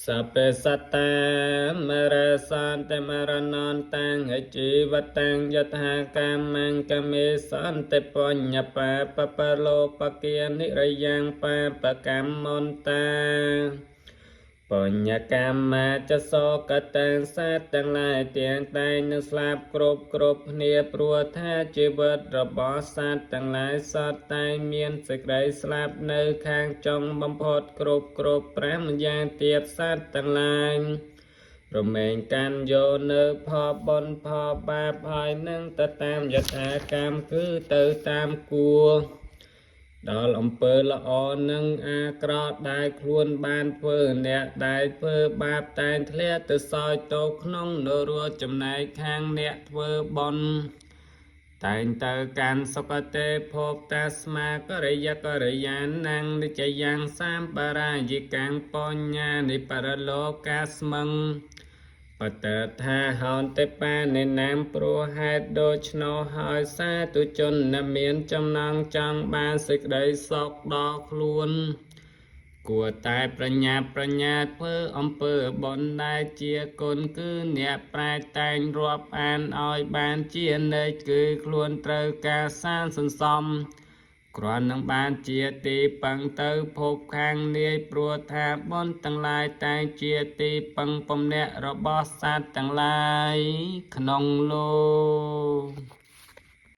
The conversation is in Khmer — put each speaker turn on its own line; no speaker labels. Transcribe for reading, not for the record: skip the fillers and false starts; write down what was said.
សព្វេសត្តាមរសន្តិមរណន្តាំងជីវតាំងយថាកម្មង្កមេសន្តិបញ្ញបាបបលោបគានិរយ៉ាងបាបកម្មន្តាបញ្ញកម្មាចសោកតាំងសត្វទាំងឡាយទាំងតែងនឹងស្លាប់គ្រប់គ្រប់គ្នាព្រោះថាជីវិតរបស់សត្វទាំងឡាយសត្វតែងមានសេចក្តីស្លាប់នៅខាងចុងបំផុតគ្រប់គ្រប់5យ៉ាងទៀតសត្វទាំងឡាយរមែងកាន់យកនៅផលបុណ្យផលបាបហើយនឹងទៅតាមយថាកម្មគឺទៅតាមគួរ ដល់អំពើល្អនិងអាក្រក់ដែលខ្លួនបានធ្វើអ្នកដែលធ្វើបាបតែងធ្លាក់ទៅសោយទៅក្នុងនរកចំណែកខាងអ្នកធ្វើបុណ្យតែងទៅកាន់សុគតិភពតាស្មាករិយករិយានੰនិច្ចយ៉ាងសម្បារាយិកាំងបញ្ញានិបរលោកាស្មឹង បតថាហន្តិបានិណាមព្រោះហេតុដូច្នោះហើយសាធុជនដែលមានចំណងចង់បានសេចក្តីសុខដល់ខ្លួន គួរតែប្រញាប់ប្រញាល់ធ្វើអំពើបុណ្យដែលជាគុណគឺអ្នកប្រាជ្ញតែងរាប់អានឲ្យបានជានិច្ចគឺខ្លួនត្រូវការសាងសន្សំ គ្រាន់នឹងបានជាទីពឹងទៅភពខាងនាយព្រោះថាបុណ្យទាំងឡាយតែងជាទីពឹងពំនាក់របស់សត្វទាំងឡាយក្នុងលោក។